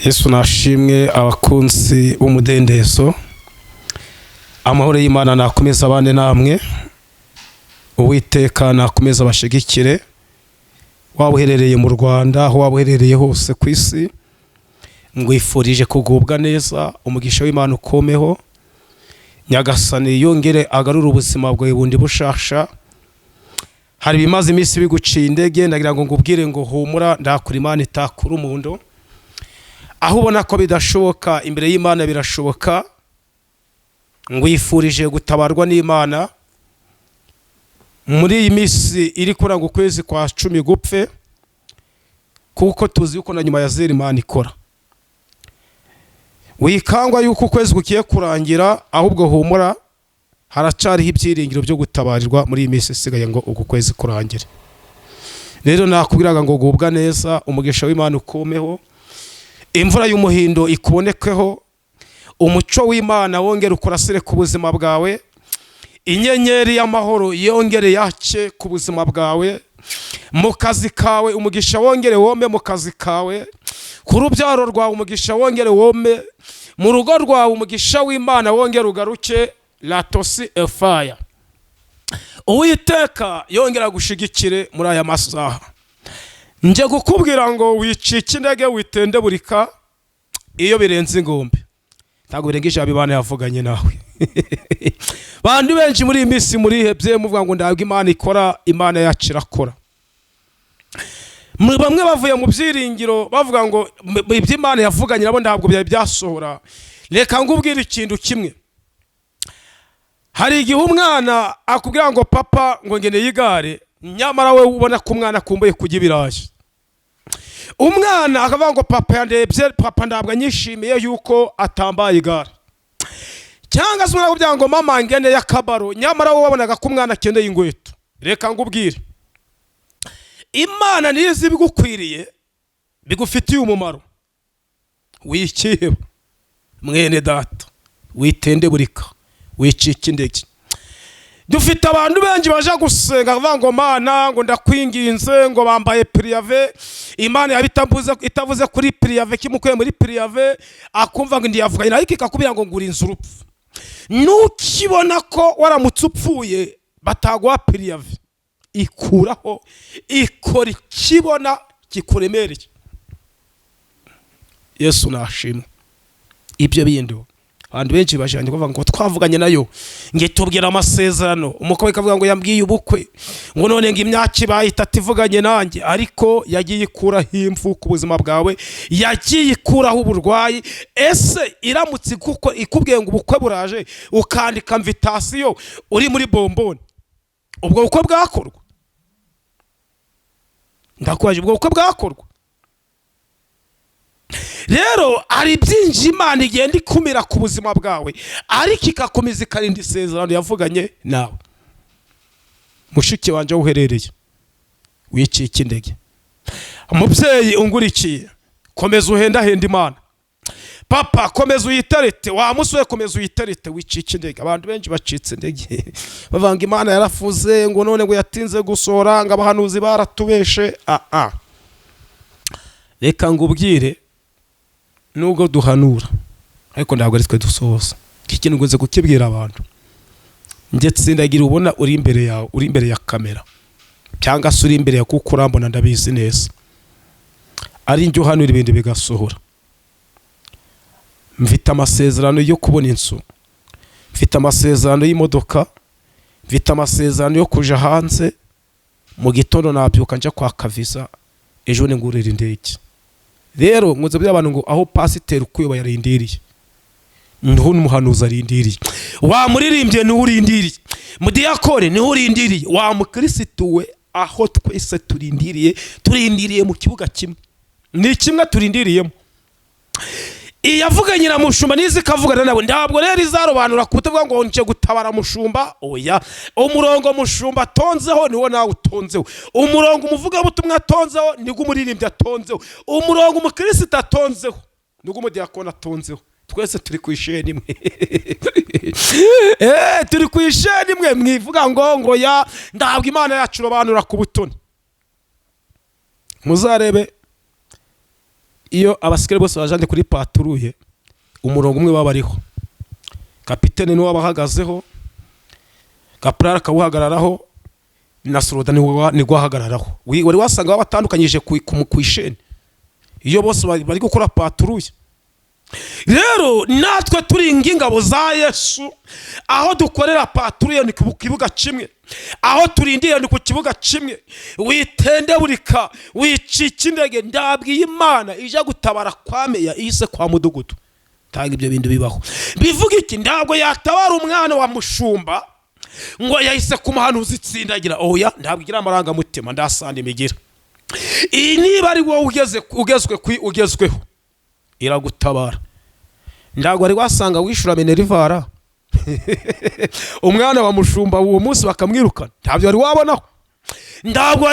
Yesu nashimwe. Abakunzi b'umudendezo, amahoro y'Imana nakomeza abane namwe. Uwiteka nakomeza abashigikire. Waba uherereye mu Rwanda, aho waba uherereye hose ku isi, ngwifurije kugubwa neza. Umugisha w'Imana ukomeho. Nyagasani yongere agarure ubuzima bwawe bundi bushasha. Hari ibimaze iminsi biguciye intege, ndagira ngo ngubwire ngo humura, ndakura Imana itakura umundo. Aho ubona ko bidashoboka, imbere y'Imana birashoboka. Ngwifurije gutabarwa n'Imana muri iyi minsi iri kuranga ukwezi kwa 10 gupfe, kuko tuzi yuko na nyuma ya zero Imana ikora. Wikangwa yuko ukwezi kugiye kurangira, ahubwo humura, haracariho ibyiringiro byo gutabarirwa muri iyi minsi isigaye ngo uku kwezi kurangire. Rero nakubwiraga ngo gubwa neza, umugisha w'Imana ukumeho, imvura y'umuhindo ikubonekeho, umuco w'Imana wongere ukurasire ku buzima bwawe, inyenyeri y'amahoro yongere yake ku buzima bwawe, mu kazi kawe umugisha wongere wome, mu kazi kawe, ku rubyaro rwawe umugisha wongere wome, mu rugo rwawe umugisha w'Imana wongere ugaruke. Latosi efaya, Uwiteka yongera gushigikire muri aya masaha. Njye kukubwira ngo wicike intege, witendeburika. Iyo birenze ingombe ntabwo birenga ijambo Imana yavuganye nawe. Bantu benshi muri iyi minsi murihebye, muvuga ngo ntabwo Imana ikora. Imana yacu irakora. Bamwe bavuye mu byiringiro, bavuga ngo ibyo Imana yavuganye nabo ntabwo byari byasohora. Reka ngubwire ikintu kimwe: hari igihe umwana akubwira ngo "Papa," ngo "ngeneye igare," nyamara we ubona ko umwana akumbuye kurya ibirayi. Umwana akavuga ngo "Papa yandebye, papa ntabwo anyishimiye yuko atambaye igare." Cyangwa se umwana akubwira ngo "Mama, ngeneye akabaro," nyamara wowe wabonaga ko umwana akeneye inkweto. Reka ngubwire, Imana niyo izi ibigukwiriye, bigufitiye umumaro. Wikiheba, mwene data, witendeburika, wicika intege. Dufite abantu benshi baje gusenga bavuga ngo "Mana," ngo "ndakwinginze," ngo bambaye préavis. Imana yaba itavuze kuri préavis, kimukuye muri préavis, akumva ngo ndiyavuganye, ariko ikakubwira ngo ngura inzu urupfu. Nukibona ko waramutse upfuye bataguha préavis, ikuraho, ikora ikibona kikuremereye. Yesu nashimwe. Ibyo bindi abantu benshi bajanye bavuga ngo twavuganye nayo, ngo itubwira amasezerano. Umukobwa ikavuga ngo yambwiye ubukwe, ngo none ngo imyaka ibaye 3 ivuganye nanjye. Ariko yagiye ikuraho impfu ku buzima bwawe, yagiye ikuraho uburwayi. Ese iramutse ikubwiye ngo ubukwe buraje, ukandika invitation uri muri bomboni, ubwo bukwe bwakorwa? Ndakwaje, ubwo bukwe bwakorwa? Rero hari byinshi Imana igenda ikumira ku buzima bwawe, ariko igakomeza ikarinda isezerano yavuganye nawe. Mushiki wanjye, aho uherereye, wicika intege. Umubyeyi ungurikiye, komeza uhendahenda Imana. Papa, komeza uyiterete. Wa musore, komeza uyiterete, wicika intege. Abantu benshi bacitse intege, bavanga Imana yarafuze, ngo none ngo yatinze gusohora, ngo abahanuzi baratubeshe. Aa, reka ngubwire, nubwo duhanura, ariko ntabwo ari twe dusohoza. Iki kintu nkunze kukibwira abantu. Njye tsindagira ubona uri imbere yawe, uri imbere ya kamera, cyangwa se uri imbere ya, kuko urambona, ndabizi neza, ari njye uhanura ibintu bigasohora. Mfite amasezerano yo kubona inzu, mfite amasezerano y'imodoka, mfite amasezerano yo kuja hanze. Mu gitondo nabyuka njya kwaka visa, ejo ni ngurira indege. Rero nkunze kubwira abantu ngo aho pasiteri ukuyoba yarindiriye, niho n'umuhanuzi arindiriye, wa muririmbye niho urindiriye, mudiyakore niho urindiriye, wa mukirisitu we, aho twese turindiriye, turindiriye mu kibuga kimwe. Ni kimwe turindiriyemo. Iyavuganye na mushumba nizi ikavugana nawe. Ntabwo rero izarobanura kutavuga ngo nje gutabara mushumba. Oya, umurongo mushumba atonzeho niwo nawe utonzeho, umurongo umuvugabutumwa atonzeho nibwo umuririmbyi atonzeho, umurongo umukirisitu atonzeho nibwo umudiyakoni atonzeho. Twese turi ku isheni imwe. Turi ku isheni imwe. Mwivuga ngo ya, ntabwo Imana yacu irobanura ku butoni. Muzarebe. Iyo abasikari bose bajanye kuri patrouille, umurongo umwe baba bariho, kapitene niwe wabahagazeho, kaporari akawuhagararaho, na soroda niwe ahagararaho. Wari wasanga batandukanyije ku isheni iyo bose bari gukora patrouille. Rero natwe turi ng'ingabo za Yesu, aho dukorera patrouille ni ku kibuga kimwe, aho turindiye ni ku kibuga kimwe. Witendeburika, wicika intege. Ndabwiye Imana ije gutabara kwa meya ihise kwa mudugudu. Ntabwo ibyo bintu bibaho. Bivuga iki? Ntabwo yatabara umwana wa mushumba ngo yahise kumuhanuza itsindagira. Oya, ntabwo igira amarangamutima, ndasanda imigira. Iyi niba ari wowe ugezweho, iragutabara. Ntabwo wari wasanga wishyura minerval umwana wa mushumba uwo munsi bakamwirukana? Ntabyo wari wabonaho. Ntabwo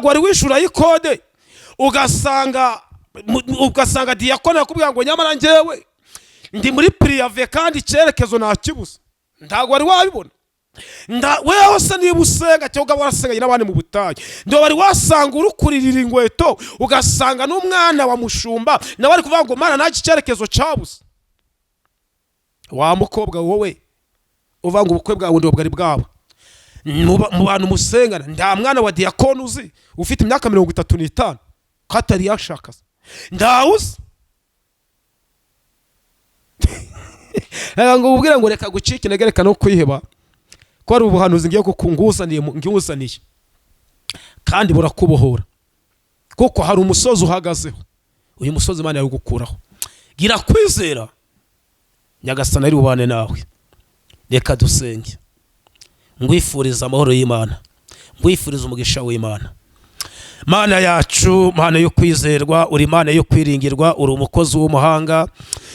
wari wishyura ikode ugasanga diyakoni akubwira ngo: "Nyamara njyewe ndi muri préavis kandi icyerekezo ntakibuze." Ntabwo wari wabibona. Wewe se niba usenga cyangwa ukaba warasenganye n'abandi mu butayu, ntabwo wari wasanga uri kuririra inkweto, ugasanga n'umwana wa mushumba nawe ari kuvuga ngo: "Mana, nanjye icyerekezo cyabuze"? Wa mukobwa wowe uvuga ngo ubukwe bwawe ngo bwari bwaba, mu bantu musengana nta mwana wa diyakoni uzi ufite imyaka 35 ko atari yashaka se? Ntawuzi. Reka ngo ubwire ngo reka gucika intege, reka no kwiheba, ko hari ubuhanuzi ngiye kukunguzaniye ngiwuzaniye kandi burakubohora, kuko hari umusozi uhagazeho. Uyu musozi Imana yawugukuraho. Gira kwizera, Nyagasani ari bubane nawe. Reka dusenge. Ngwifuriza amahoro y'Imana, ngwifuriza umugisha w'Imana. Mana yacu, Mana yo kwizerwa, uri Imana yo kwiringirwa, uri umukozi w'umuhanga,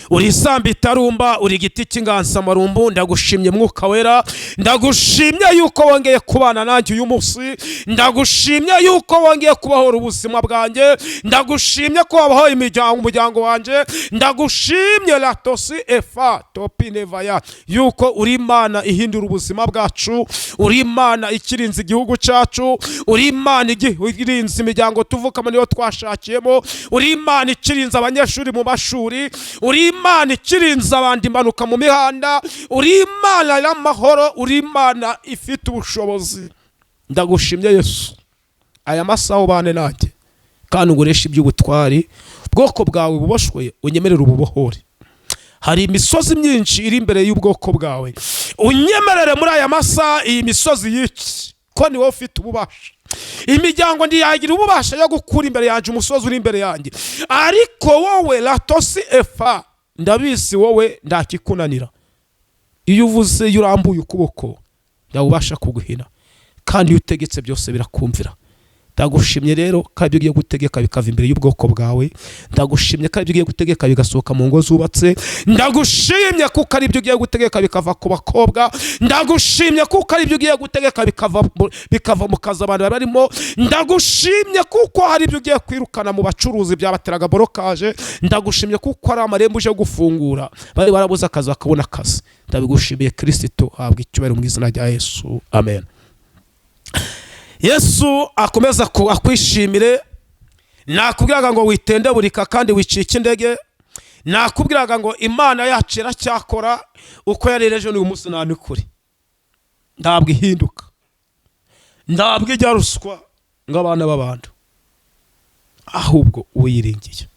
uri isamba itarumba, uri igiti cy'inganzamarumbu. Ndagushimye, Mwuka Wera, ndagushimye yuko wongeye kubana nanjye uyu munsi. Ndagushimye yuko wongeye kubahora ubuzima bwanjye. Ndagushimye ko wabahoye imiryango, umuryango wanjye. Ndagushimye latosi efa topinevaya yuko uri Imana ihindura ubuzima bwacu, uri Imana ikirinze igihugu cyacu, uri Imana irinze imiryango tuvukamo niyo twashakiyemo, uri Imana ikirinze abanyeshuri mu mashuri, uri Imana ikirinze abandi impanuka mu mihanda, uri Imana y'amahoro, uri Imana ifite ubushobozi. Ndagushimye Yesu. Aya masaha ubane nanjye kandi ungureshe iby'ubutwari. Ubwoko bwawe buboshwe, unyemerere ububohore. Hari imisozi myinshi iri imbere y'ubwoko bwawe, unyemerere muri aya masaha iyi misozi y'iki, ko ni wowe ufite ububasha. Imiryango ntiyagira ububasha yo gukura imbere yanjye umusozi uri imbere yanjye, ariko wowe latosi efa, ndabizi wowe ntakikunanira. Iyo uvuze, iyo urambuye ukuboko, ndawubasha kuguhina, kandi iyo utegetse byose birakumvira. Ndagushimye rero ko ibyo ugiye gutegeka bikava imbere y'ubwoko bwawe. Ndagushimye ko ibyo ugiye gutegeka bigasohoka mu ngo zubatse. Ndagushimye kuko ari ibyo ugiye gutegeka bikava ku bakobwa. Ndagushimye kuko ari ibyo ugiye gutegeka bikava mu kazi abantu barimo. Ndagushimye kuko hari ibyo ugiye kwirukana mu bacuruzi byabateraga blocage. Ndagushimye kuko ari amarembo uje gufungura, bari barabuze akazi bakabona akazi. Ndabigushimiye Kirisito, habwa icyubahiro mu izina rya Yesu, amen. Yesu akomeza akwishimire. Nakubwiraga ngo witendeburika kandi wicika intege. Nakubwiraga ngo Imana yacu iracyakora uko yari ejo n'uyu munsi. Nta n'ukuri, ntabwo ihinduka, ntabwo ijya ruswa ng'abana b'abantu, ahubwo uyiringiye.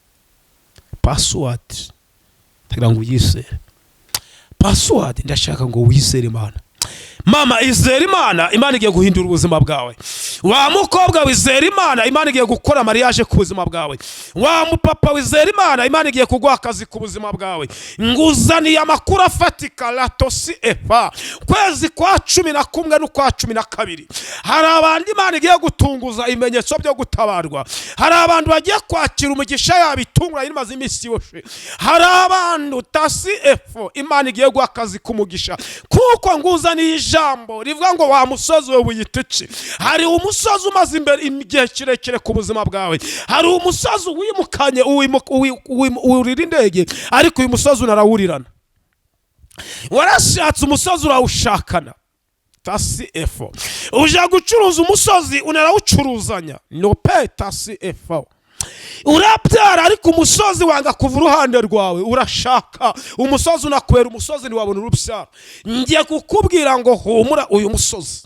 Password, ndagira ngo uyizere. Password, ndashaka ngo wizere Imana. Mama, izere Imana, Imana igiye guhindura ubuzima bwawe. Wa mukobwa, wizere Imana, Imana igiye gukora mariage ku buzima bwawe. Wa mupapa, wizere Imana, Imana igiye kuguha akazi ku buzima bwawe. Nguzaniye amakuru afatika latosi efa. Kwezi kwa 11 n'ukwa 12 hari abantu Imana igiye gutunguza ibimenyetso byo gutabarwa. Hari abantu bagiye kwakira umugisha yabo itunguranye imaze iminsi yose. Hari abantu tasi efo Imana igiye guha akazi k'umugisha, kuko nguzaniye ijambo rivuga ngo: "Wa musozi we, wiyita iki?" Hari umusozi umaze imbere igihe kirekire ku buzima bwawe. Hari umusozi wimukanye, wurira indege, ariko uyu musozi unarawurirana. Warashatse umusozi urawushakana tasi efo, ujya gucuruza umusozi unarawucuruzanya nope tasi efo. Urabyara ariko umusozi wanga kuva uruhande rwawe. Urashaka, umusozi unakwera umusozi, ntiwabona urubyaro. Ngiye kukubwira ngo humura, uyu musozi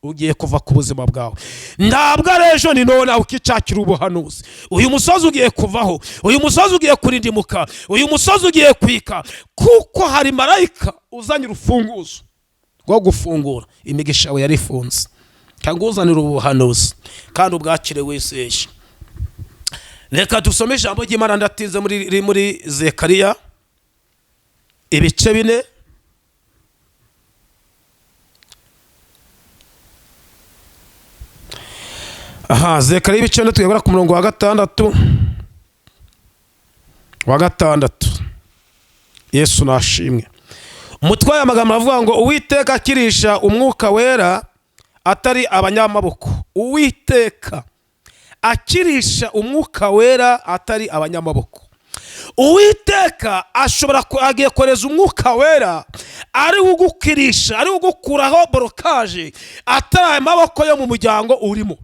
ugiye kuva ku buzima bwawe. Ntabwo ari ejo, ni none ukicakira ubuhanuzi. Uyu musozi ugiye kuvaho, uyu musozi ugiye kurindimuka, uyu musozi ugiye kwika, kuko hari marayika uzanye urufunguzo rwo gufungura imigisha yawe yari ifunze, cyangwa uzanira ubuhanuzi, kandi ubwakire wizeye. Reka dusome ijambo ry'Imana ndatinze, muri Zekariya ibice 4. Aha, Zekariya ibice 4, tuyobora ku murongo wa 6, wa 6. Yesu nashimwe. Umutwe w'aya magambo aravuga ngo: "Uwiteka akirisha Umwuka Wera atari abanyamaboko." Uwiteka akirisha Umwuka Wera atari abanyamaboko. Uwiteka ashobora agiye kohereza Umwuka Wera ari ugukirisha, ari ugukuraho blocage, atari amaboko yo mu muryango urimo,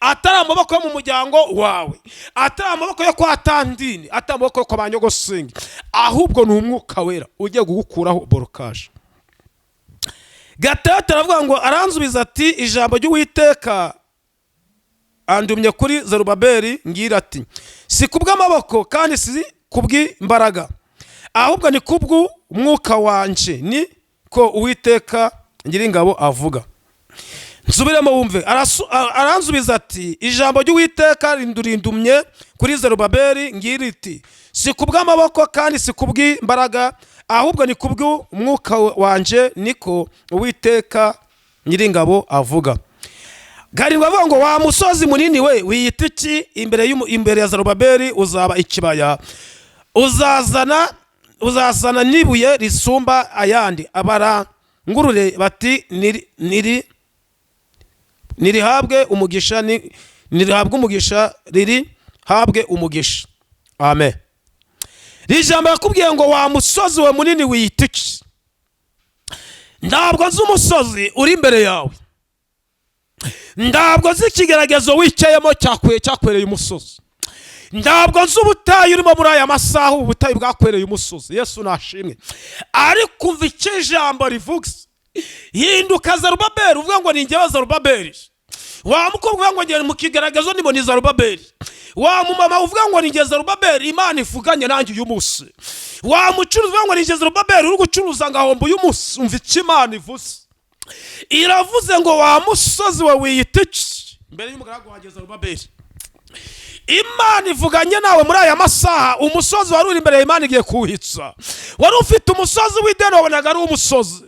atari amaboko yo mu muryango wawe, atari amaboko yo kwa tantine, atari amaboko yo kwa ba nyogosingi, ahubwo ni Umwuka Wera ugiye kugukuraho blocage. 6 aravuga ngo: "Aransubiza ati: Ijambo ry'Uwiteka andumye kuri Zerubabeli ngira ati: Si kubw'amaboko kandi si kubw'imbaraga, ahubwo ni kubw'umwuka wanje, ni ko Uwiteka Nyiringabo avuga." Nsubiremo wumve. Aransubiza ati: "Ijambo ry'Uwiteka rindumye kuri Zerubabeli ngira iti: Si kubw'amaboko kandi si kubw'imbaraga, ahubwo ni kubw'umwuka wanje, niko Uwiteka Nyiringabo avuga." 7 avuga ngo: "Wa musozi munini we, wiyita iki imbere ya Zerubabeli? Uzaba ikibaya, uzazana n'ibuye risumba ayandi. Abarangurure bati: Niri nirihabwe umugisha, nirihabwe umugisha, riri habwe umugisha." Amen. Iri jambo yakubwiye ngo: "Wa musozi we munini, wiyita iki?" Ntabwo nzi umusozi uri imbere yawe, ntabwo nzi ikigeragezo wicayemo cyakwereye umusozi, ntabwo nzi ubutayu urimo muri aya masaha, ubu butayu bwakwereye umusozi. Yesu nashimwe. Ariko umva icyo ijambo rivuga: hinduka Zerubabeli, uvuga ngo: "Ni njyewe Zerubabeli." Wa mukobwa uvuga ngo: "Ngende mu kigaragazo, ndimo ni Zerubabeli." Wa mumama uvuga ngo: "Ni njye Zerubabeli, Imana ivuganye nanjye uyu munsi." Wa mucuruzi uvuga ngo: "Ni njye Zerubabeli uri gucuruza ngahomba uyu munsi." Umva icyo Imana ivuze. Iravuze ngo: "Wa musozi we, wiyita iki imbere y'umugaragu wanjye Zerubabeli?" Imana ivuganye nawe muri aya masaha. Umusozi wari uri imbere, Imana igiye kuwuhitsa. Wari ufite umusozi w'ideni, wabonaga ari umusozi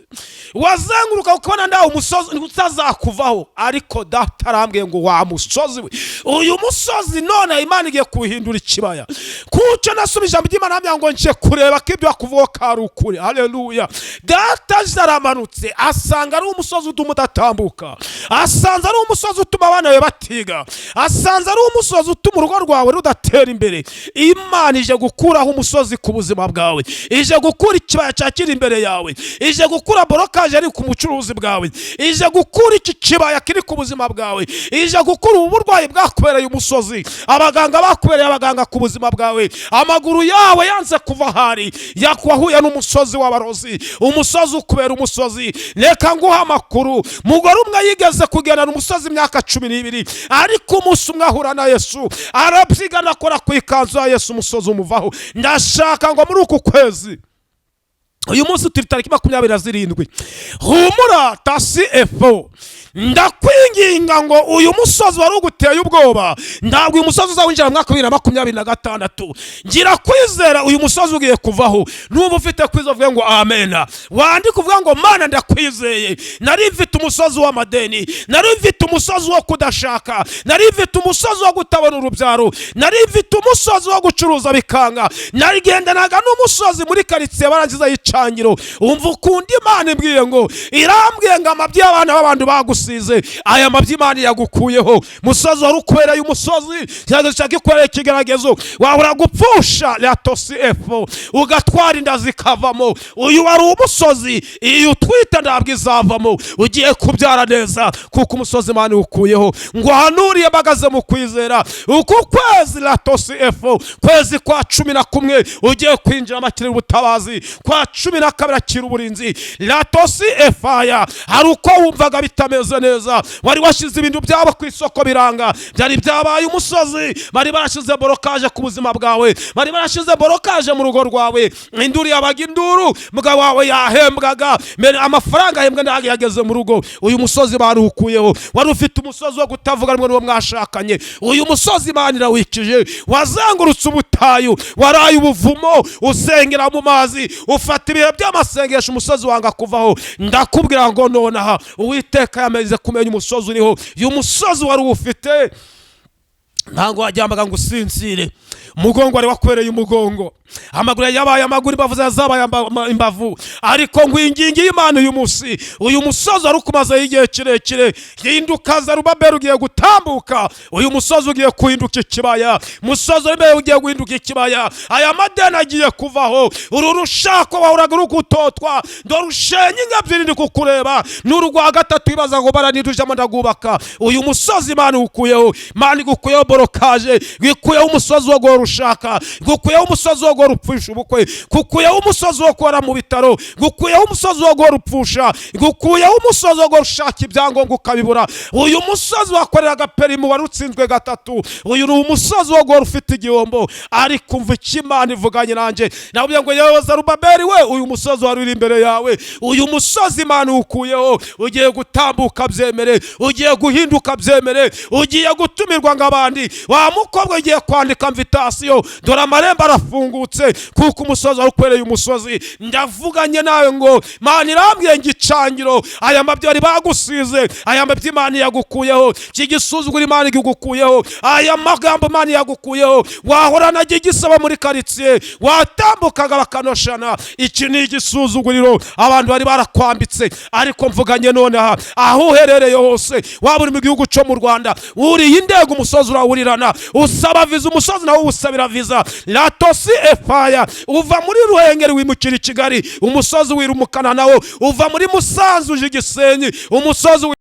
wazenguruka ukabona ndawe umusozi utazakuvaho, ariko Data arambwiye ngo: "Wa musozi we, uyu musozi none Imana igiye kuwuhindura ikibaya." Kuco nasubije ijambo ry'Imana, arambwira ngo nje kureba ko ibyo wakuvuga ko ari ukuri. Haleluya! Data aje, aramanutse, asanga ari umusozi utuma udatambuka, asanze ari umusozi utuma abana bawe batiga, asanze ari umusozi utuma urugo rwawe rudatera imbere. Imana ije gukuraho umusozi ku buzima bwawe, ije gukura ikibaya cyakiri imbere yawe, ije gukura blocage ari ku bucuruzi bwawe, ije gukura iki kibaya kiri ku buzima bwawe, ije gukura ubu burwayi bwakubereye umusozi, abaganga bakubereye abaganga ku buzima bwawe, amaguru yawe yanze kuva ahari, yakwahuye n'umusozi w'abarozi, umusozi ukubera umusozi. Reka nguhe amakuru: mugore umwe yigeze kugendana umusozi imyaka 12, ariko umunsi umwe ahura na Yesu, arabyigana, akora ku ikanzu ya Yesu, umusozi umuvaho. Ndashaka ngo muri uku kwezi, uyu munsi turi tariki 27, humura tasi efo, ndakwinginga ngo uyu musozi wari uguteye ubwoba, ntabwo uyu musozi uzawinjira mu mwaka wa 2026. Ngira kwizera, uyu musozi ugiye kuvaho. Nuba ufite kwizera, uvuge ngo amena. Wandike uvuga ngo: "Mana, ndakwizeye. Nari mfite umusozi w'amadeni, nari mfite umusozi wo kudashaka, nari mfite umusozi wo kutabona urubyaro, nari mfite umusozi wo gucuruza bikanga, narigendanaga n'umusozi muri karitsiye barangiza yica." gicangiro. Umva ukunda Imana imbwiye ngo, irambwiye ngo amabyi y'abana b'abantu bagusize, aya mabyi Imana yagukuyeho. Musozi wari ukwereye umusozi, ikibazo cyakikwereye ikigeragezo, wahora gupfusha latosi efo, ugatwara inda zikavamo. Uyu wari umusozi, iyo utwite ntabwo izavamo, ugiye kubyara neza kuko umusozi Imana iwukuyeho. Ngo hanuriye mpagaze mu kwizera, uku kwezi latosi efo, kwezi kwa 11 ugiye kwinjira amakirira ubutabazi, kwa 12 akira uburinzi latosi efaya. Hari uko wumvaga bitameze neza, wari washyize ibintu byabo ku isoko biranga, byari byabaye umusozi, bari barashyize blocage ku buzima bwawe, bari barashyize blocage mu rugo rwawe, induru yabaga induru, mugabo wawe yahembwaga mbere, amafaranga ahembwa ntabwo yageze mu rugo. Uyu musozi baruhukuyeho. Wari ufite umusozi wo kutavuga rumwe n'uwo mwashakanye, uyu musozi Imana irawikije. Wazengurutse ubutayu, waraye ubuvumo, usengera mu mazi, ufata ibihe by'amasengesho, umusozi wanga kuvaho. Ndakubwira ngo nonaha Uwiteka yamaze kumenya umusozi uriho. Uyu musozi wari uwufite, ntabwo wajyambaga ngo usinzire, umugongo wari wakwereye umugongo, amaguru yabaye amaguru, imbavu zawe zabaye imbavu. Ariko ngo ingingi y'Imana uyu munsi, uyu musozi wari ukumazeho igihe kirekire, hinduka Zerubabeli, ugiye gutambuka. Uyu musozi ugiye guhinduka ikibaya, umusozi uri imbere ugiye guhinduka ikibaya. Aya madeni agiye kuvaho. Uru rushako wahoraga uri gutotwa, dore ushenye inka ebyiri ndi kukureba n'urwa gatatu, wibaza ngo baranidujemo ndagubaka. Uyu musozi Imana iwukuyeho. Imana igukuyeho blocage, igukuyeho umusozi wo guhora ushaka, igukuyeho umusozi wo guhora upfusha ubukwe, gukuyeho umusozi wo guhora mu bitaro, gukuyeho umusozi wo guhora upfusha, gukuyeho umusozi wo guhora ushaka ibyangombwa ukabibura. Uyu musozi wakoreraga permis wari utsinzwe gatatu, uyu ni umusozi wo guhora ufite igihombo. Ariko umva icyo Imana ivuganye nanjye, nakubwiye ngo yewe Zerubabeli we, uyu musozi wari uri imbere yawe, uyu musozi Imana uwukuyeho. Ugiye gutambuka byemere, ugiye guhinduka byemere, ugiye gutumirwa nk'abandi. Wa mukobwa, ugiye kwandika invitation, dore amarembo arafungutse kuko umusozi wari ukwereye umusozi. Ndavuganye nawe ngo Mana irambwiye ngo icangiro, aya mabyi bari bagusize, aya mabyi Imana yagukuyeho, iki gisuzugura Imana igukuyeho, aya magambo Imana yagukuyeho. Wahorana igisaba muri karitsiye, watambukaga bakanoshana, iki ni igisuzuguriro abantu bari barakwambitse. Ariko mvuganye nonaha, aho uherereye hose, waba uri mu gihugu cyo mu Rwanda, uriye indege umusozi urawurirana, usaba viza umusozi nawe uwusabira viza latosi efaya. Uva muri Ruhengeri wimukira i Kigali, umusozi wirumukana nawo. Uva muri Musanze uje i Gisenyi, umusozi.